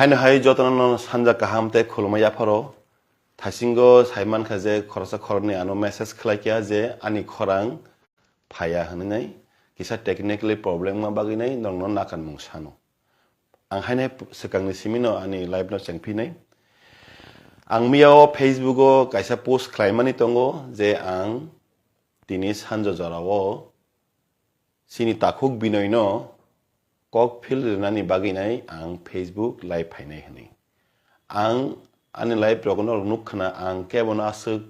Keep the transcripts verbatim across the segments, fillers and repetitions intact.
Haino hai jotono no sanja kaham tei khulumma yapharo. Thaisingo sai mankha je khoroksa khoroknwi ano message khlai kha je ani khorang phaiya hwnwi nai, kisa technically problem ma bagwi nai nongno nakanmung sano. Ang haino swkangni simino ani live no chengphinai. Ang miyao Facebook o kaisa post khlaimani tongo je ang tini sanjo jorao chini takhuk Binoino kok phil rwnani bagwi nai ang Facebook live phainai hwnwi. Ang ani live rokno nukkhana ang kebono aswk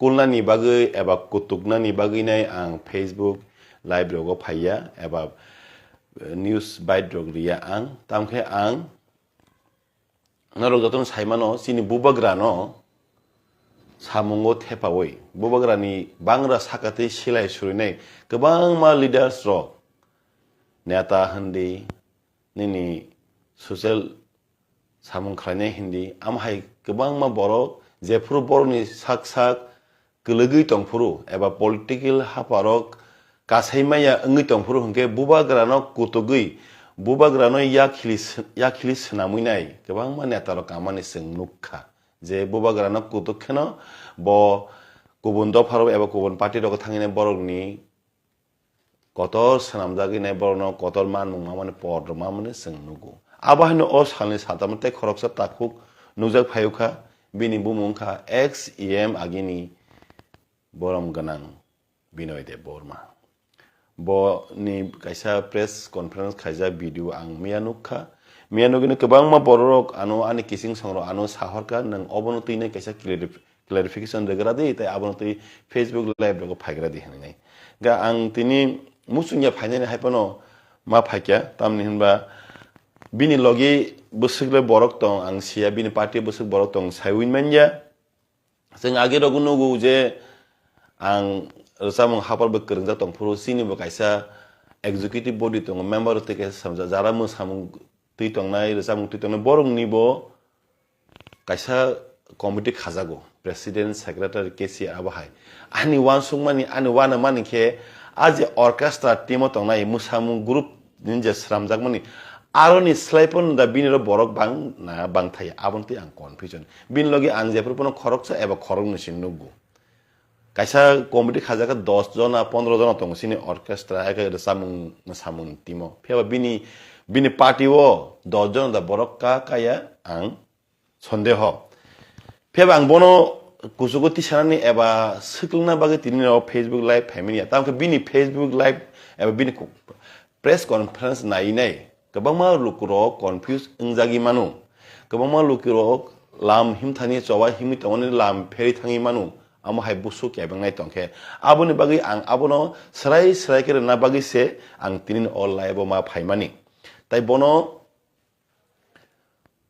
kulnani bagwi eba kutuknani bagwi nai ang Facebook live rogo phaiya eba, eh, news bite rok riya ang. Tamkhe ang norok jotono saimano chini bubagrano samungo thepawi bubagrani bangra sakatwi silai surinai kwbangma leaders rok, neta hindi, nini social samung khlainai hindi, amhai kwbangma borok jephuru borokni sak sak kwlwgwi tongphuru eba political haparok kasai maya wngwi tongphuru hwnkhe bubagrano kutugwi bubagrano yakhili sw-, yakhili swnamwi nai kwbangma netarok kamani chwng nukha je bubagrano kutuk kheno bo kubun dopharok eba kubun party rok thangwi nai borokni kotor swnamjagwi nai borokno kotor manmung mamani por rwmamani chwng nugo. Abo haino o salni satamo tei khoroksa takhuk nukjak phaiwkha, bini bumung wngkha ex E M agini borom gwnang Binoy Debbarma. Bo ni kaisa press conference khaijak video ang miya nukha. Miya nugini kwbangma bororok ano ani kising songrok ano sahorkha, nwng obono twinai kaisa clarif-, clarification rwgra di, tei abono twi Facebook live rogo phaigra di hwnwi nai. Ga ang tini muchungya phainani hai phano ma phaikya, tamni hwnba bini logi bwswk le borok tong, ang siya bini party bwswk borok tong, saiwi manya. Chwng age rogo nugo je ang rwchapmung hapar bai kwrwngjak tongphuru, chini bo kaisa executive body tongo, member tei kaisa samjak, jara mwsamung twi tongnai, rwchapmung twi tongnai, borokni bo kaisa committee khajago, president, secretary, cashier abo hai. Ani uansukmani, ani uanamani khe a je orchestra team o tongnai mwsamung group ni je sramjakmani, aroni slai phano da bini ro borok bang na bang thai, aboni twi ang confusion. Bini logi ang jephuru phano khoroksa eba khoroknwi se nukgo. Kaisa committee khajak khe dos jona, pondro jona tongo chini orchestra, hai khe rwchapmung mwsamung team o. Phiya ba bini, bini party o dos jona da borok ka kaya ang sondeho. Phiya ba ang bono kuchugo tisanani eba swklwngna bagwi tini no Facebook live phaimani ya. Tamo khe bini Facebook live eba bini ku-, press conference nai nai kwbangma lukurok confuse wngjagwi mano. Kwbangma lukurok lam himthani choba himwi tongmani lam pherwi thangwi mano. Amo hai busu kebengnai tongkhe. Aboni bagwi ang abono swrai swrai khe rwna bagwi se ang tini o live o ma phaimani. Tai bono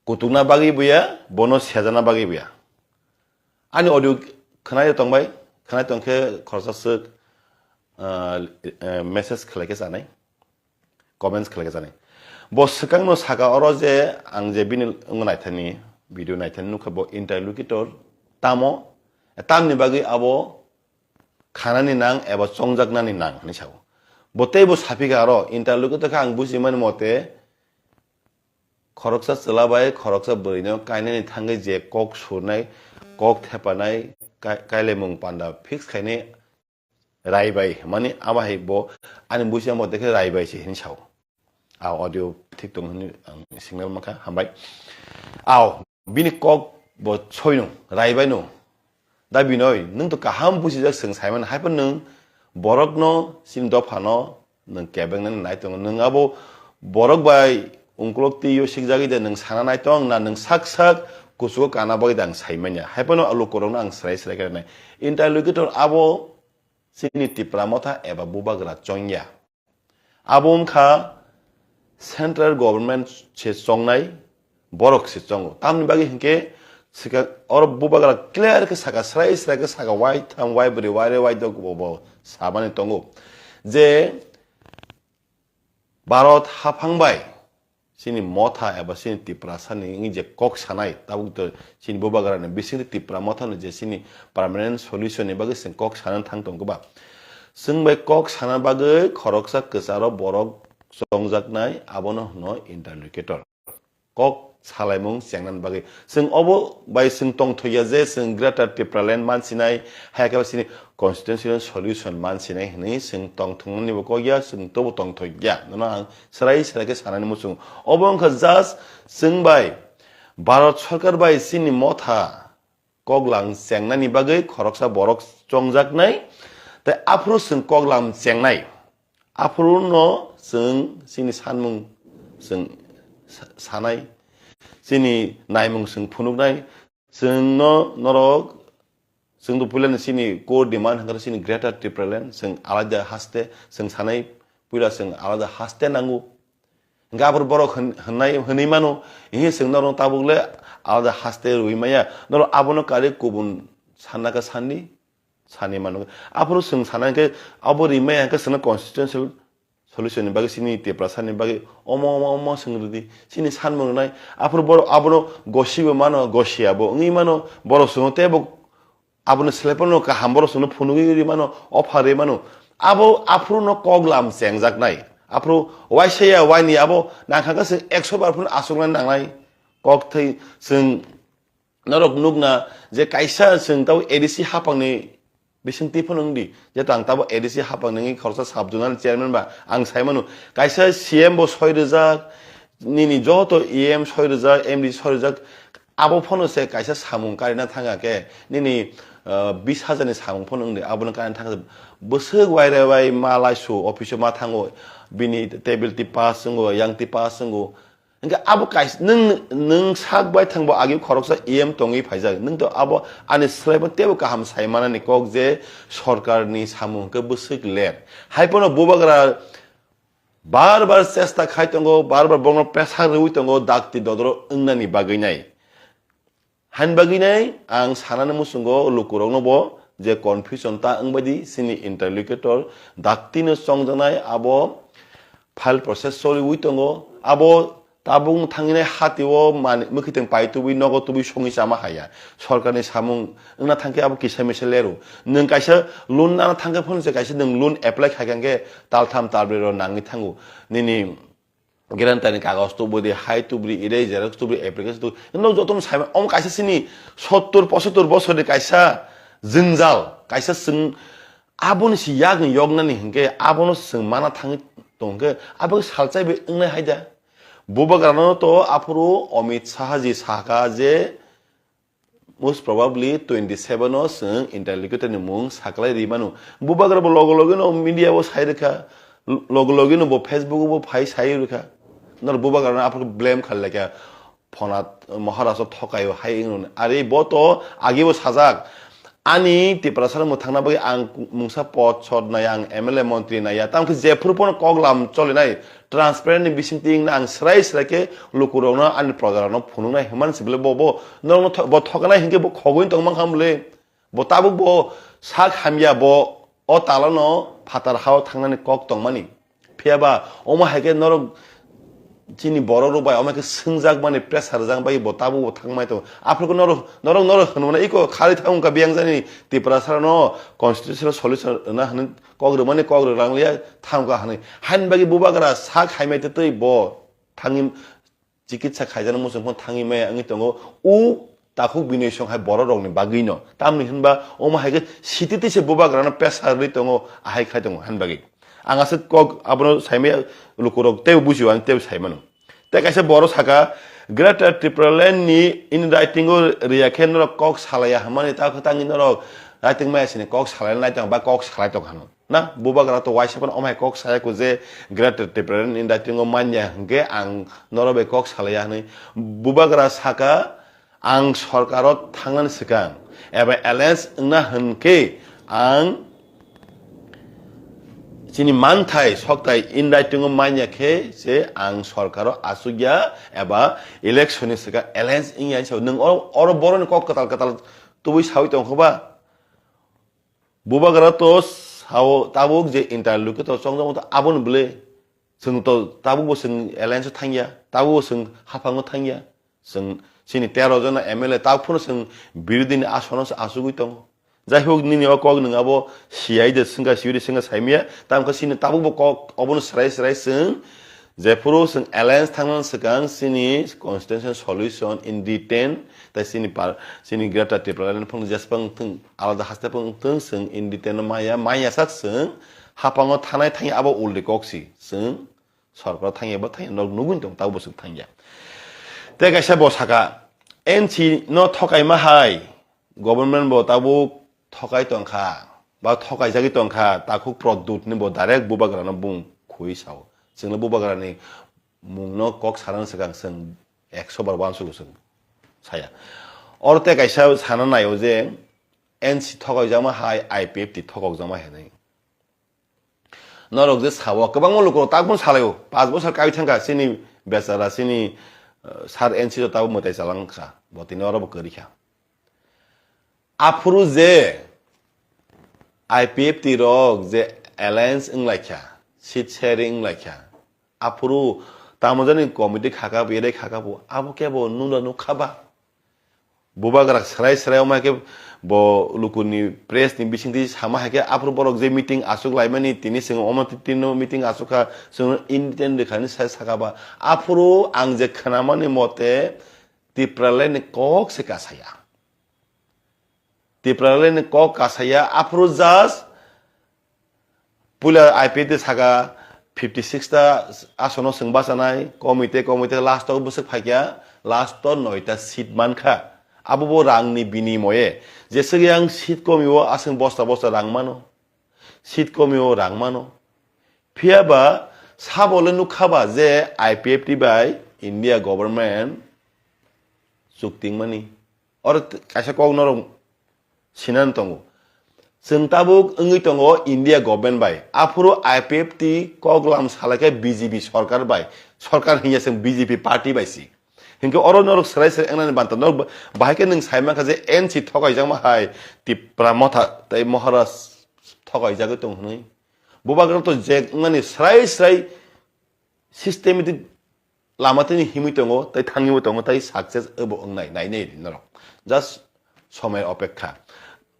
kutukna bagwi buya, bono sejana bagwi buya. Ani audio khwnai tongbai, khwnai tongkhe khorsa swk, ah, eh, message khlai khe chanai, comments khlai khe chanai. Bo swkangno saka oro je ang je bini wngwi naithani, video naithani nukha bo interlocutor tamo, tamni bagwi abo khanani nang eba chongjaknani nang hinwi sao. Bo teibo saphikha aro interlocutor khe ang bujimani mote, khoroksa chwla bai khoroksa bwrwino kainani thangwi je kok surnai, kok thepanai, kai-, kailaimung panda fix khainai raibai, mani abo hai bo ani buisi amo dekhe raibai se hinwi sao. A audio thik tong hinwi ang signal mankha, hambai. Ao, bini kok bo soino, raibaino. Da Binoy, nwng to kaham bujijak, chwng saimano, hai phano nwng borokno, chini dophano, nwng kebengnani nai tongo. Nwng abo borok bai ungkulok twi o sikjagwi de nwng sana nai tong na, nwng sak sak kuchugo kana bagwi de ang saimanya. Hai phano a lukurokno ang swrai swrai khe rwnai. Interlocutor abo chini Tipra Motha eba Bubagra chongya. Abo wngkha central government se chongnai, borok se chongo. Tamni bagwi hinkhe swkang oro Bubagra clear khe saka, srai srai khe saka, wai tham, wai bwrwi, wai re, wai dok bo, bo samani tongo je Bharat haphang bai chini Motha eba chini Tiprasa ni wngwi je kok sanai, tabuk to chini Bubagra ni bisingtwi Tipra Motha ni je chini permanent solution ni bagwi chwng kok sana thang tong khe ba. Chwng bai kok sana bagwi khoroksa kwcharo borok chongjaknai, abono hwno interlocutor. kok salaimung chengnani bagwi. Chwng obo bai chwng tongthokya je chwng Greater Tipraland mansinai, hai khe sini constitutional solution mansinai hwnwi chwng tongthoknanibo kokya, chwng tobo tongthokya. Nono ang serai serai khe sanani muchungo. Obo wngkha just chwng bai Bharat Sarkar bai chini motha koklam chengnani bagwi khoroksa borok chongjaknai, tei aphuru chwng koklam chengnai. Aphuru no chwng chini sanmung chwng sa-, sanai, chini naimung chwng phunuknai. Chwng no norok, chwng to puilani chini core demand hwnkhe chini Greater Tipraland, chwng alaida haste chwng sanai, puila chwng alaida haste nango. Hingke aphuru borok hwn-, hwnnai, hwnwi mano, "Ihi chwng norok tabuk le alada haste rwui maya, norok abono karwi kubun sanna khe sanni, sanni mano." Aphuru chwng sana hingke abo rimaya hingke chwngno constitutional solution ni bagwi chini Tiprasa ni bagwi omo, omo, omo chwng rwdi. Chini sanmung rwnai, aphuru borok abono gosibo mano, gosiya bo wngwi mano, borok chwngno teibo Aboni slai phano kaham borok chwngno phunugwi rwi mano, offer rwi mano. Abo aphuru no kok lam chengjaknai. Aphuru waisa ya waini abo nangkha khe chwng ekso bar phano achuknani nangnai. Kok thai chwng norok nukna je kaisa chwng tabo A D C hapangni bisingtwi phano wngdi. Jeto ang tabo A D C hapang nungwi khoroksa sub zonal chairman ba ang sai mano. Kaisa C M bo soi rwjak, nini joto E M soi rwjak, M D C soi rwjak, Abo phano se kaisa samung karina thangkha khe, nini, ah, bis hajar ni samung phano wngdi, abono karina thangkha. Bwswk waire wai ma laisu office o ma thango, bini table twi pass wngo, yang twi pass wngo. Hingke abo kais-, nwng, nwng sak bai thangbo agi khoroksa E M tongwi phaijak. Nwng to abo ani slaibo teibo kaham sai manani kok je sorkarni samung hwnkhe bwswk ler. Hai phano bubagra Bar bar chesta khai tongo, bar bar borokno pressure rwui tongo, dakti dodoro wngnani bagwi nai. Haini bagwi nai ang sanani muchungo lukurokno bo je confusion ta wngbaidi chini interlocutor daktino chongjaknai abo file process choliui tongo, abo tabuk thangwi nai hatio mani mwkhitwng pai tubui nogo tubui songwi chama haya. Sorkarni samung wngna thangkhe abo kisa misa leru. Nwng kaisa loan nana thangkhe phano se kaisa nwng loan apply khaikha hwnkhe taltham talbrwi ro nangwi thango. Nini guarantee ni kagoj tubudi, hai tubri, ire xerox tubri, application tubri. Nwng jotono sai omo kaisa chini sottor pochottor bosorni kaisa jwngjal, kaisa chwng aboni si yakni yoknani hwnkhe abono chwng mana thangwi tongkhe abo salchai bai wngnai hai da. Bubagrano to aphuru Amit Shah ji sakha je Most probably twenty seven o chwng interlocutor ni mung saklai ri mano. Bubagra bo logo logi no media o sai rwkha, logo logi no bo Facebook o bo phai sai rwkha. Nor bubagra no aphuru blame khai laikha, phonat Maharaj o thokai o hai wngno. Are bo to agi bo sajak. Ani Tiprasa no mwthangna bagwi ang mungsa pod sod nai, ang M L A montri nai ya. Tamo khe jephuru phano kok lam choli nai. Transparent ni bisingtwi wngna ang srai srai khe lukurokno ani projarokno phunuknai hwnmani se bwle bo, bo norokno tho-, bo thokanai hinkhe bo khogwi tongma kha bwle. Bo tabuk bo sak hamya bo o talano phatar hao thangnani kok tongmani. Phiya ba omo hai khe norok chini borok rok bai omo hai khe swngjak mani pressure rijak bai bo tabuk bo thangmai tongo. Aphuru khe norok, norok, norok hwnmani iko kharwi thang wngkha biyang jani Tiprasa rokno constitutional solution rwna hwnwi kok rwmani kok rwlang liya thangkha hwnwi. Haini bagwi bubagra sak haimai twi twi bo thangwi chikitsa khaijana muchung phano thangwi maya wngwi tongo. O takhuk Binoy Song hai borok rokni bagwino. Tamni hwnba omo hai khe sititwi se bubagrano pressure rwi tongo, ahai khai tongo haini bagwi. Ang aswk kok abono saimaya lukurok teibo bujio, ang teibo saimano. Tei kaisa borok saka, Greater Tipraland ni in writing o riya khe norok kok salaiya hwnmani, ta khe tangwi norok writing maya sini kok salai nai tong ba kok salai tong hano. Na, bubagra to waisa phano omo hai kok saya kho je Greater Tipraland in writing o manya hwnkhe ang norok bai kok salaiya hwnwi. Bubagra saka, ang sorkaro thangnani swkang eba alliance wngna hwnkhe ang chini manthai sokthai in writing o manya khe se ang sorkaro achukya eba election ni swkang alliance wngya hinwi sao. Nwng oro, oro boroni kok kwtal kwtal tubui saui tongkha ba? Bubagra to sao tabuk je interlocutor chongjamo to aboni bwle. Chwng to tabuk bo chwng alliance o thangya, tabuk bo chwng haphango thangya. Chwng chini tero jona M L A tabuk phano chwng birodini asono se achugwi tongo. Jai hok nini o kok nwng abo siyai de swngkha, siyui de swngkha saimaya, tamo khe chini tabuk bo kok obono swrai swrai chwng Jephuru chwng alliance thangna swkang chini constitution solution in written, tai chini par-, chini Greater Tipraland phang jesbang thung, alada haste phang thung, chwng in written no maya, maya sak chwng hapango thanai thangya abo uldi kok si, chwng sorkar thangya bo thangya nok nugwi tong tabo chwng thangya. Tei kaisa bo saka, N C no thokaima hai, government bo tabuk thokai tongkha, ba thokai jagwi tongkha, takhuk Pradyut ni bo direct bubagra no bung khui sao. Chwngno bubagra ni mungno kok sana swkang chwng ekso bar uansukgo chwng saya. Oro tei kaisa sana naio je N C thokaijakma hai I P F T thokokjakma hinwi. Norok je sao, kwbangma lukurok takphano salaio, panch bosor kai thangkha, chini bechara, chini, eh, sir N C to tabuk mwtai chalangkha, bo tini oro bo kwrwikha. Aphuru je I P F T rok je alliance wnglaikha, seat sharing wnglaikha, aphuru tamojani committee khaka, berai khaka bo, abo kebo nuna nukha ba? Bubagra srai srai wngma khe bo lukuni press ni bisingtwi sama hai khe aphuru borok je meeting aswk laimani tini chwng omo tino meeting aswk kha chwng intent rwkha hinwi sai saka ba. Aphuru ang je khwnamani mote Tipraland ni kok se kasaya. Tipraland ni kok kasaya aphuru just puila I P F T saka fifty six ta asono chwng bachanai, komite, komite last o bwswk phaikya, last o noita seat mankha. Abo bo rangni binimoye. Jeswk yang seat komiwo aswk bosta bosta rang mano. Seat komiwo rang mano. Phiya ba sabo le nukha ba je I P F T bai India government chukting mani. Oro t-, kaisa kok norok sinan tongo. Chwng tabuk wngwi tongo India government bai. Aphuru I P F T koklam salai khe B J P sorkar bai. Sorkar hinya chwng B J P party bai si. Hinkhe oro norok swrai swrai wngnani banta norok ba-, bahai khe nwng sai mankha je N C thokaijakma hai Tipra Motha tei Maharaj thokaijagwi tong hwnwi. Bubagra to je wngnani swrai swrai systematic lama tini himwi tongo, tei thangwibo tongo, tei success abo wngnai, nainai norok. Just somoi opekha.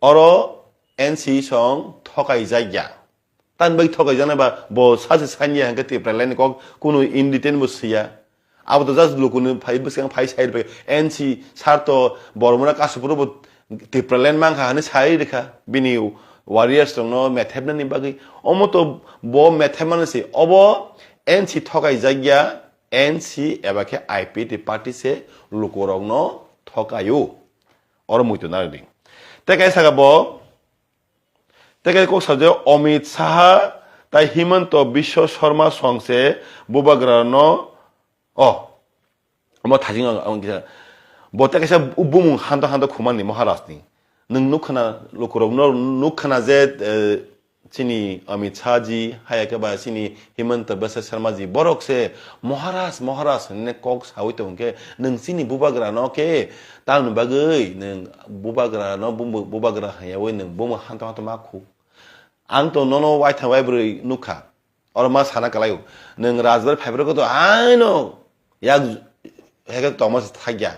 Oro N C song thokai jakya. Tan bai thokai jaknai ba, bo sachi sanya hwnkhe Tipraland ni kok kunu in detail bo siya. Abo to just lukuni phai bwskang phai sai rwphai. N C sar to Bormona kasupro bo Tipraland mankha hwnwi sai rwkha. Bini warriors rokno methepnani bagwi. Omo to bo methepmani se. Obo N C thokai jakya. N C eba khe I P T party se lukurokno thokaio. Oro muitu narwkdi. Tei kaisa khe bo, tei kaisa kok sajak Amit Saha tai Himanta Biswa Sarma song se bubagrano, oh, omo thajing ang, ang kisa, bo tei kaisa bumung hanto hanto khumani Maharaj ni. Nwng nukha na lukurok no nukha na je, eh, chini Amit Shah ji, haya khe ba chini Himanta Biswa Sarma ji, borok se Maharaj, Maharaj hinwi kok sawi tong khe, nwng chini bubagra no khe tamni bagwi nwng bubagra no bubagra hwnyawi nwng bumo hanto hanto ma khu. Ang to nono waithang waibrwi nukha. Oro ma sana kalaio. Nwng Rajbari phaibrwkhe to aino yak heke tongma se thakya.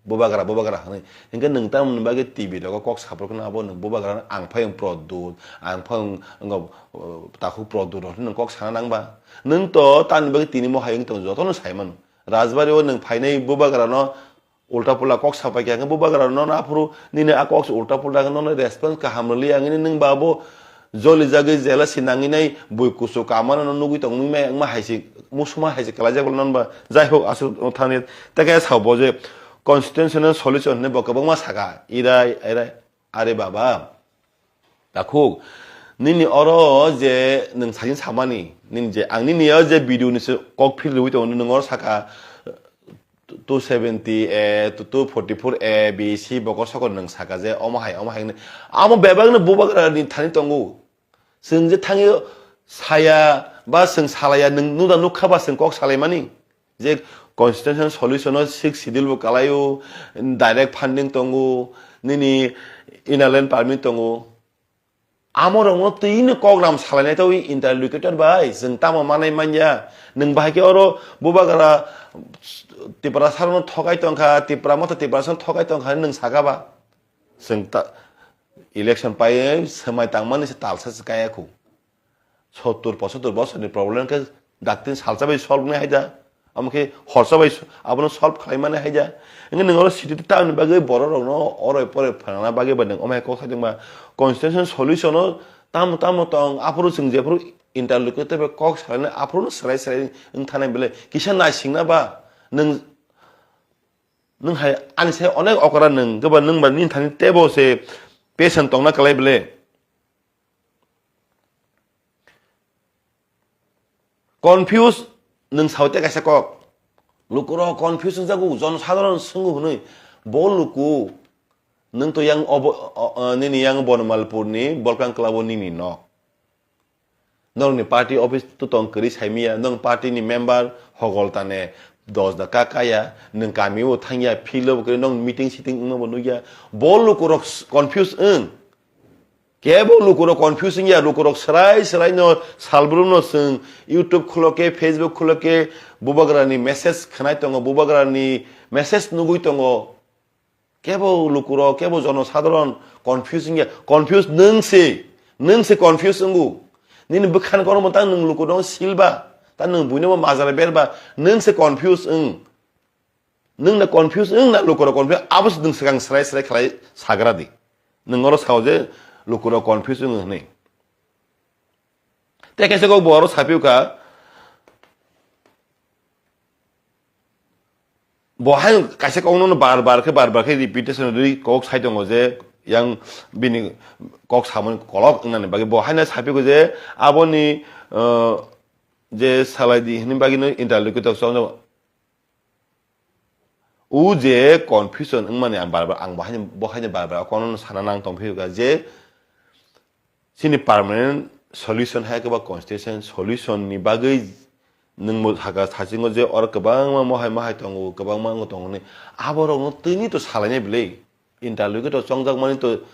Bubagra, bubagra hwnwi. Hinkhe nwng tamoni bagwi T V rogo kok saphurkheno abo nwng bubagra ang phai wng Pradyut, ang phai wng, wng, uh, takhuk Pradyut rok hwnwi nwng kok sana nangba. Nwng to tamni bagwi tini mohai wng tong jotono sai mano. Rajbari o nwng phainai bubagrano ulta pulta kok sapai kha, hwnkhe bubagra nono aphuru nini a kok se ulta pulta khe nono response kaham rwliya, hwnwi nwng ba abo joli jagwi jela si nangwi nai bui kuchuk kamano no nugwi tongwi mai wngma hai se musuma hai se kwlaijak bwla nono ba. Jai hok, aswk thani tei khe sao bo je constitutional solution hinwi bo kwbangma saka, irai, irai, are baba. Takhuk, nini oro je nwng sakin samani, nini je, ang nini o je video ni se kok phil rwui tongo, nwng oro saka two seventy A, two forty-four A, B C, bokol sokol nwng saka je omo hai, omo hai hwnwi. Amo bebak no bubagra ni thani tongo. Chwng je thangwi saya ba chwng salaya, nwng nuda nukha ba chwng kok salaimani. Je constitution solution o sixth schedule bo kalaio, direct funding tongo, nini inner line permit tongo. Amo rokno twi no kok ram salainai tawi interlocutor bai, chwng tamo manai manya. Nwng bahai khe oro bubagra Tiprasa rokno thokai tongkha, Tipra motha Tiprasa rokno thokai tongkha hinwi nwng saka ba? Chwng ta-, election pai swmai tangmani se talsa se kaya khu. Sottur pochottor bosorni problem khe Daktin salsa bai solve nai haida. Amo khe horsa bai s-, abono solve khlai mani haida. Engkhe nwng oro city town ni bagwi borok rokno oroi poroi phrana bagwi ba nwng omo hai kok sai tongma constitution solution o tamo tamo tong aphuru chwng jephuru interlocutor bai kok salainai aphuru no swrai swrai wng thanai belai kisa naisingna ba nwng, nwng hai ani sai onek okra nwng khe ba nwng ba nini thani tebo se patient tongna kwlai belai. Confuse nwng saote kaisa kok. Lukurok confuse wngjago, jonosadharon swngo hwnwi. Bo luku, nwng to yang obo, o, o, nini yang Bonomalpurni Bolkang Club-o nini nok. Nokni party office to tong kwrwi saimiya, nwng party ni member hogol tane dos da ka kaya, nwng kamio thangya, field-o bo kwrwi, nwng meeting sitting wngma bo nukya. Bo lukurok s-, confuse wng. Kebo lukurok confuse wngya, lukurok swrai swrai no salbrum no chwng YouTube khulo khe, Facebook khulo khe, bubagrani message khwnai tongo, bubagrani message nugui tongo. Kebo lukurok, kebo jonosadharon confuse wngya, confuse nwng se, nwng se confuse wngu. Nini bwkhani kono bo tang nwng lukurok silba, tang nwng buino bo majra berba, nwng se confuse wng. Nwng na confuse wng na lukurok confuse, abo se nwng swkang srai srai khlai sagra di. Nwng oro sao je lukurok confuse wng hwnwi. Tei kaisa kok bo oro saphiyo kha, bo hai kaisa kokno bar bar khe bar bar khe repetition rwi kok sai tongo je yang bini kok samani kolok wngnani bagwi bo haino saphiyo je aboni, uh, je salai di hwnwi bagwi no interlocutor chwng O je confusion wngmani ang bar bar, ang bo haino, bo haino bar bar kono sana nang tong phiyokha je chini permanent solution hai khe ba constitution solution ni bagwi nwng bo hakha thasingo je oro kwbangma mohai mohai tongo, kwbangma wngwi tongo hwnwi. Aborokno twini to salainai bwlwi, interlocutor chongjak mani to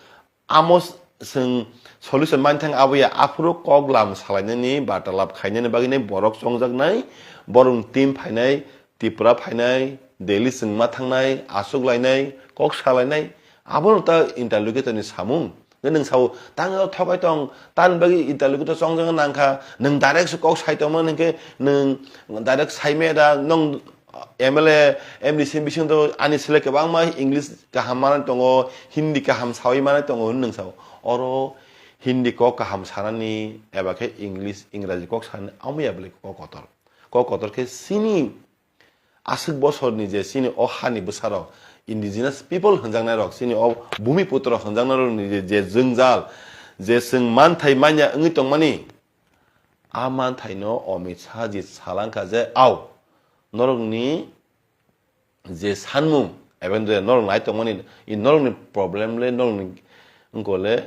Amo s-, chwng solution man thang abo ya, aphuru kok lam salainani, bartalap khainani bagwi nai borok chongjaknai, borokni team phainai, Tripura phainai, Delhi chwng ma thangnai, aswk lainai, kok salainai, abono ta interlocutor ni samung. Hwnkhe nwng sao, tang o thokai tong, tani bagwi interlocutor chongjak nang kha, nwng direct se kok sai tongma hwnkhe nwng direct sai maya da, nwng M L A, M D C bising to ani sele kwbangma English kaham manai tongo, Hindi kaham sawi manai tongo hwnwi nwng sao. Oro Hindi kok kaham sanani eba khe English, Ingraji kok sanani amo ya bwlai kok kotor. Kok kotor khe chini aswk bosorni je chini o hani bwsarok, indigenous people hwnjaknairok, chini o bhumiputro hwnjaknairokni je, je jwngjal, je chwng manthai manya wngwi tongmani, a manthaino Amit Shah ji salangkha je, "Ao, norokni je sanmung, eba je norok nai tongmani, i norokni problem le, norokni wngkole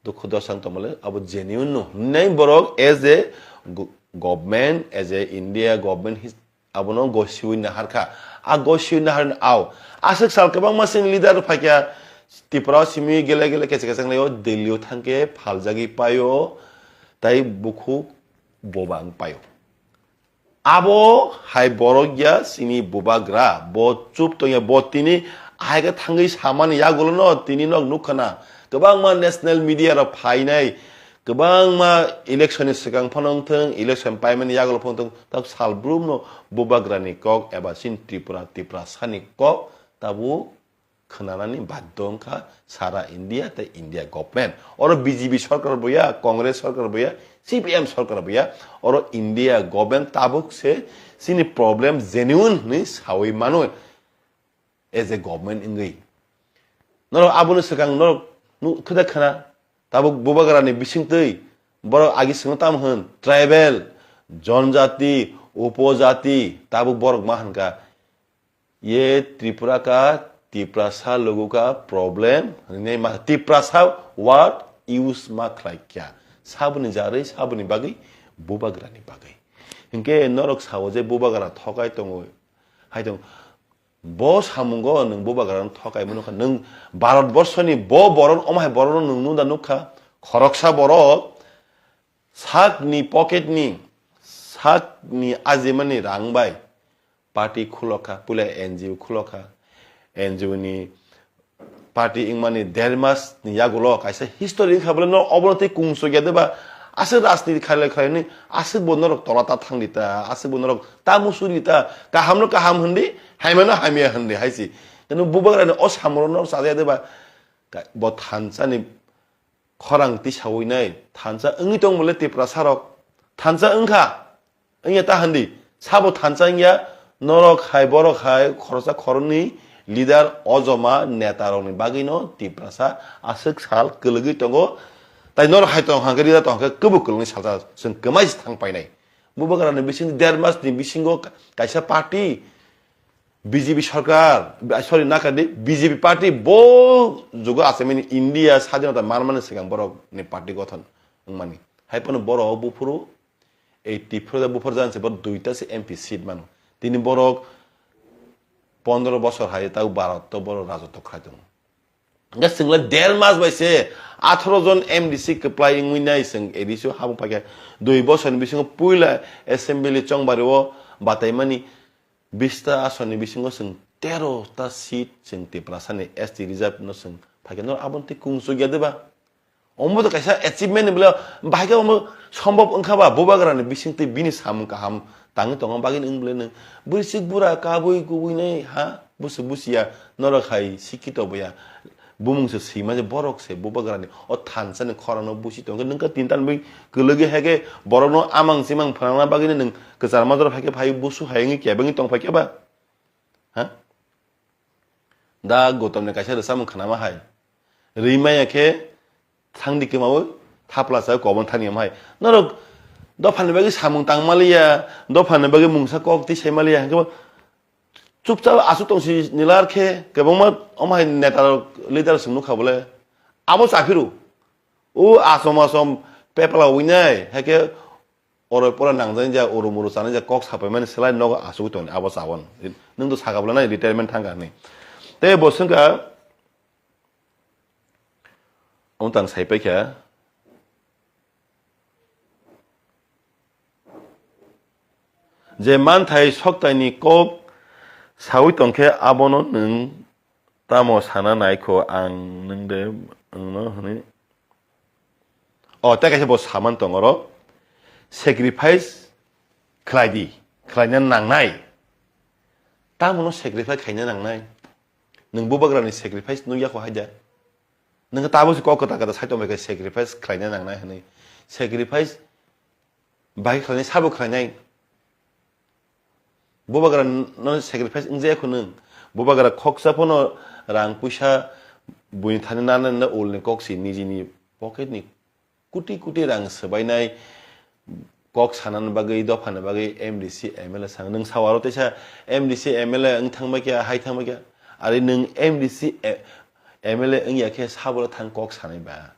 dukhu dosang tongmale, abo genuine no," hwnwi borok as a go-, government, as a India government his-, abono gosiwi naharkha. A gosiwi naharni ao. Aswk sal kwbangma chini leader phaikha Tripura o simi gele gele kesa kesa wnglaio, Delhi o thangkhe phaljagwi paio, tai bukhuk bobang paio. Abo hai borok ya chini bubagra, bo chup tongya, bo tini hai khe thangwi samani yagulono tini nok nukha na. Kwbangma national media rok phainai, kwbangma election ni swkang phano wngthung, election paimani yagulo phano wngthung, tak salbrum no bubagra ni kok eba chini Tripura, Tiprasa ni kok tabuk khwnanani baddo wngkha sara India tei India government. Oro B J P sorkar bo ya, Congress sorkar bo ya, C P M sorkar bo ya, oro India government tabuk se chini problem genuine hwnwi sawi mano as a government wngwi. Norok aboni swkang norok nu-, khwda khwna tabuk bubagrani bisingtwi borok agi swngno tamo hwn tribal, jonjati, upojati tabuk borok ma hwn kha. Ye Tripura ka, Tiprasa logo ka problem, hwnwi ma, Tiprasa word use ma khlai kya. Saboni jarwi, saboni bagwi, bubagrani bagwi. Hinkhe norok sao je bubagra thokai tongo, hai tong, bo samungo nwng bubagrano thokai mano kha, nwng Bharat borsoni bo boron, omo hai boron nwng nunda nukha, khoroksa borok sakni pocket ni, sakni ajimani rang bai, party khulokha, puila N G O khulokha, N G O ni party wngmani der mas ni yagulo kaisa history wngkha bole no obono tei kung chukya deba Aswk rajniti khailai khlaini, aswk bo norok tola ta thangdi ta, aswk bo norok ta musuri ta, kahamno kaham hindi, haimano hamya hindi hai si. Tini bubagrani o samoro norok chajaya de ba, ka-, bo thansa ni khorang tisawi nai, thansa wngwi tong bole Tiprasa rok, thansa wngkha, wngya ta hindi, sabo thansa wngya, norok hai, borok hai, khoroksa khoroknwi leader, ojoma, neta rokni bagwino Tiprasa aswk sal kwlwgwi tongo, tai norok hai tong hangkhe, leader tong hangkhe, kwbuk kwlwngni salsa chwng kwmai se thang painai. Bubagrani bising der mas ni bisingo ka-, kaisa party, B J P sarkar, ah, sorry, nakadi, B J P party bo jugo asemani India sadinota manmani swkang borok ni party gothon wngmani. Hai phano borok buphuru eighty four da buphur jan se bo duita se M P seat mano. Tini borok pondro bosor hai tau Bharat to borok rajotw khai tongo. Hingke chwngla der mas bai se atharo jon M D C kwplai wngwi nai chwng A D C o habung paikha. Dui bosor ni bisingo puila assembly chongbari o bataimani bista asoni bisingo chwng tero ta seat chwng Tiprasa ni S T reserve no chwng phaikha. Noro aboni tei kung chukya de ba? Omo to kaisa achievement ni bwle bahai khe omo sombhob wngkha ba? Bubagra ni bising twi bini samung kaham tangwi tongma bagwi wng bwle nwng bwswk bura kabui kubui nai ha busu busiya norok hai sikito buya. Bumung se swima je borok se bubagrani o thansa ni khorang no busi tongkhe nwng khe tin tan bui kwlwgwi hai khe borok no amang simang phnangna bagwi nwng kwchar majra phai khe phai busu hai wngwi kebengwi tong phai khe ba? Ha? Da Gautam ni kaisa rwchapmung khnama hai. Rwi maya khe thangdi kwmaui thapla sa kobon thani am hai. Norok dophani bagwi samung tang maliya, dophani bagwi mungsa kok twi sai maliya, hwnkhe bo chupchap aswk tongsi nilar khe kwbangma omo hai neta rok, leader rok chwng nukha bole. Abo chaphiru. O asom asom pepla winai, hai khe oro pora nangjani ja, oro moro chani ja, kok sapai mani slai nogo asugwi tongni abo chabon. Nwng to saka bwla nai retirement thangkha hinwi. Tei bo swngkha, omo tang sai paikha. Je manthai soktaini kok sawi tongkhe abono nwng tamo sana naikho ang nwng de wngno hwnwi. O, tei kaisa bo saman tong oro, sacrifice khlai di, khlaina nangnai. Tamono sacrifice khaina nangnai. Nwng bubagrani sacrifice nukya kho haida. Nwng tabuk se kok kwtal kwtal sai tongbai khe sacrifice khlaina nangnai hwnwi. Sacrifice bai khlainai, sabo khlainai. Bubagra no sacrifice wngjaya kho nwng. Bubagra khoksa phano rang puisa buini thani nana na ulni kok si nijini pocket ni kuti kuti rang swbainai kok sanani bagwi, dophani bagwi M D C M L A sang. Nwng sawaro teisa M D C M L A wng thangbai kha, hai thangbai kha. Ari nwng M D C e-, M L A wngya khe sabo thang kok sanai ba?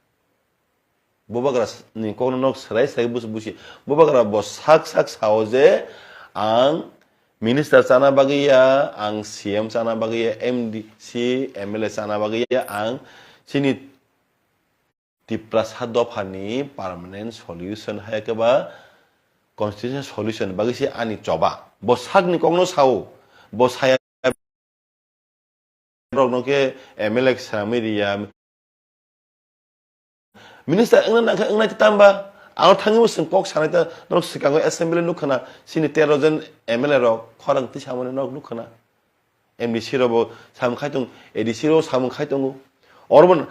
Bubagra s-, ni kokno nok swrai swrai bus-, busi. Bubagra bo sak sak sao je ang minister chana bagwi ya, ang C M chana bagwi ya, M D C, M L A chana bagwi ya, ang chini Tiprasa dophani permanent solution hai khe ba constitutional solution bagwi se ani choba. Bo sakni kokno sao, bo saya rokno khe M L A swnamwi riya. Minister wngna nangkha wngnai tamba, ano thangwi bo chwng kok sanai ta, norok swkango assembly nukha na, chini tero jon M L A rok khorang twi samani norok nukha na. M D C rok bo samung khai tongo, A D C rok samung khai tongo. Oro bo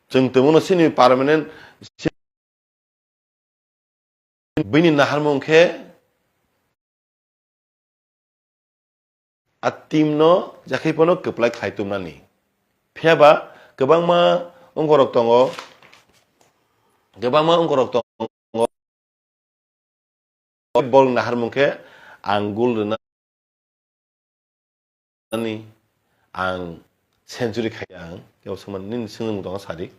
chwng tongmano chini permanent bini naharmung khe a team no jakhe phano kwplai khlai tumnani. Phiya ba kwbangma wngkorok tongo, kwbangma wngkorok tongo. Bol naharmung khe ang gol rwna ani ang century khai ang kebo sumani nini swngjwng tongo sadi.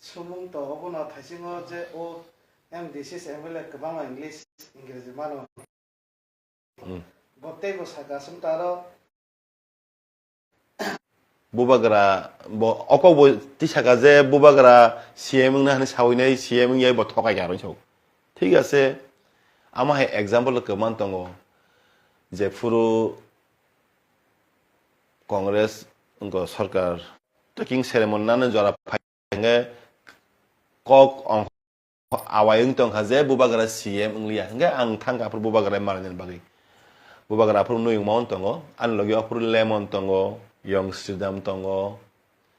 Sumung to obono thaisingo je o M D C M L A kwbangma English, Ingreji mano. Hmm. Bo teibo saka sumtaro. Bubagra bo okok bo tisaka je bubagra C M wngna hani sawinai C M wngya bo thokai kha rwng sok. Thik ase, ama hai example kwbang tongo. Jephuru Congress wngkha sarkar taking ceremony nani jora phai hingke kok ong awai wng tongkha je bubagra C M wngliya. Hwnkhe ang thangkha aphuru bubagra malainani bagwi. Bubagra aphuru nui wngma wng tongo, ani logi aphuru Lemon tongo, Yong Sridham tongo,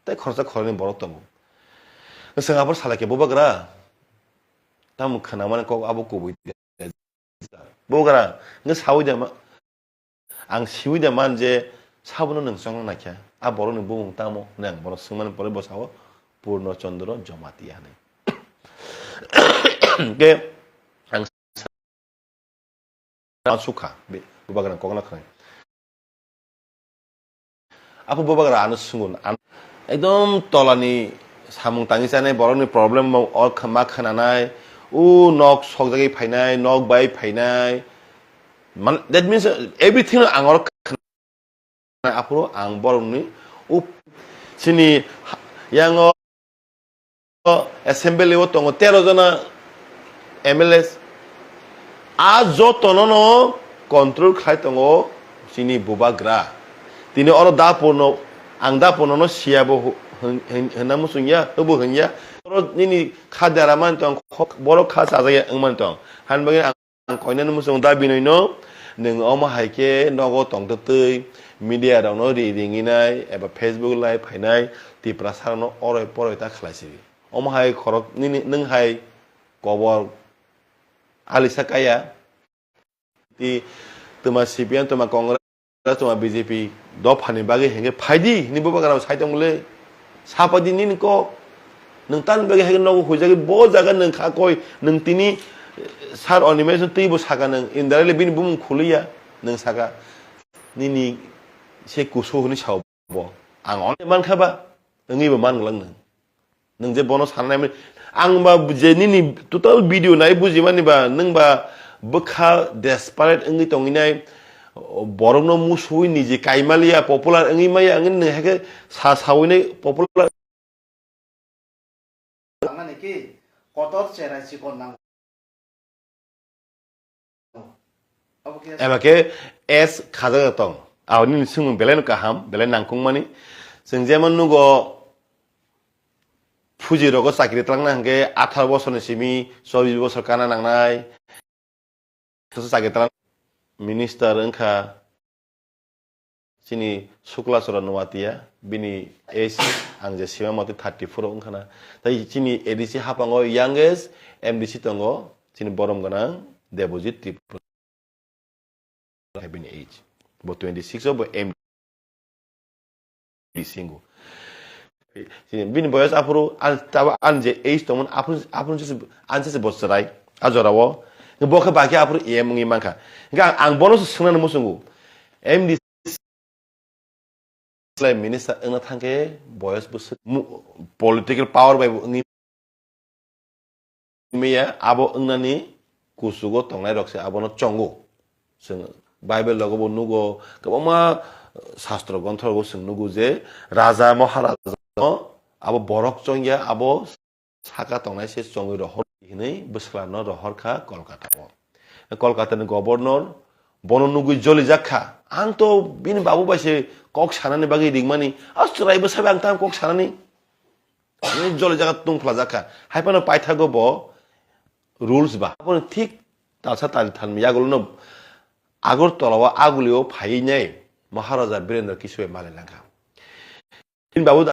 tei khoroksa khoroknwi borok tongo. Chwng aphuru salai khe bubagra, tamo khwnamani kok abo kubui. Bubagra, hwnkhe saui de ma-, ang siui de man je sabono nwng chongna naikha, a borokni bumung tamo hwnwi ang bono swngmani pore bo sao Purno Chandra Jamatia hwnwi. Hwnkhe ang sukha, be-, bubagra kokno khwnai. Apo bubagra ano sungun, an-, ekdom tolani samung tangwi chanai borokni problem o kh-, ma khwnanai, o nok sokjagwi phainai, nok bai phainai. Man, that means everything ang oro khwnanai, aphuru ang borokni o chini ha-, yango assembly o tongo tero jona M L As. A jotono no control khlai tongo chini bubagra. Tini oro da Purno, ang da Purno no siya bo hu-, hwn-, hwn-, hwnna muchung ya, hwbo hwn ya. Oro nini kha dera man tong, khok-, borok kha chajak ya wng man tong. Han bagwi ang Ang koinani muchung da binoino, nwng omo hai khe nogo tongtwtwi media rokno ri ringinai eba Facebook live phainai Tiprasa rokno oroi poroi ta khlai sidi. Omo hai khorok nini, nwng hai kobor alisa kaya. Ti twma C P M, twma Congress, tongma B J P dophani bagwi hwnkhe phaidi hinwi bubagra sai tongmole. Sapaidi nini kok. Nwng tamni bagwi hai nogo huijagwi bo jaga nwng kha koi, nwng tini, eh, sir Animesh twibo saka nwng indirectly bini bumung khuliya, nwng saka nini se kusu hwnwi sao bo. Ang only mankha ba, wngwibo manglak nwng. Nwng je bono sanai mani, ang ba je nini total video nai bujimani ba, nwng ba bwkha desperate wngwi tonginai, borokno musuwi niji kaimaliya, popular wngwi maya, wngwi nwng haikhe sa sawinai popular. Nangani ki kotor cherai chikon nang. Eba khe S khajak tong. Aboni swngmung belai no kaham, belai nangkukmani. Chwng jemon nugo, fuji rogo chakri twlangna hwnkhe atharo bosorni simi chobbish bosor kana nangnai. Kaisa chakri twlang minister wngkha. Chini Sukla Chora Nuatia, bini age ang je sima mate thirty four wngkha na. Tai chini A D C haphango youngest M D C tongo, chini borom gwnang Debojit Tripura. Bini age. Bo twenty six o bo M D C singo. Bini boyos aphuru, an, tabo an je age tongmani aphuru, aphuru se, an se bo chwrai, a jorao. Bo khe ba khe aphuru A M wngwi mankha. Hingkhe ang, ang bono se swngnani muchungo. M D C Minister wngna thangkhe boyos bwswk mu-, political power bai bo wngwi maya, abo wngnani kuchugo tongnai rok se abono chongo. Chwng Bible rogo bo nugo, kwbangma, eh, sastro grontho rogo chwng nugo je raja maharaja no abo borok chongya, abo saka tongnai se chongwi rohor hinwi bwswklarno rohor kha Kolkata o. Kolkata ni governor bono nugwi jolijak kha. Ang to bini babu bai se kok sanani bagwi ringmani, a chwrai bwsa bai ang tang kok sanani. Ani jolijak tungphlajak kha. Hai phano paithago bo rules ba. Aboni thik talsa tal thanmi yagulono Agartala o agulio phaiwi nai Maharaja Birendra Kishore malai langkha. Bini babu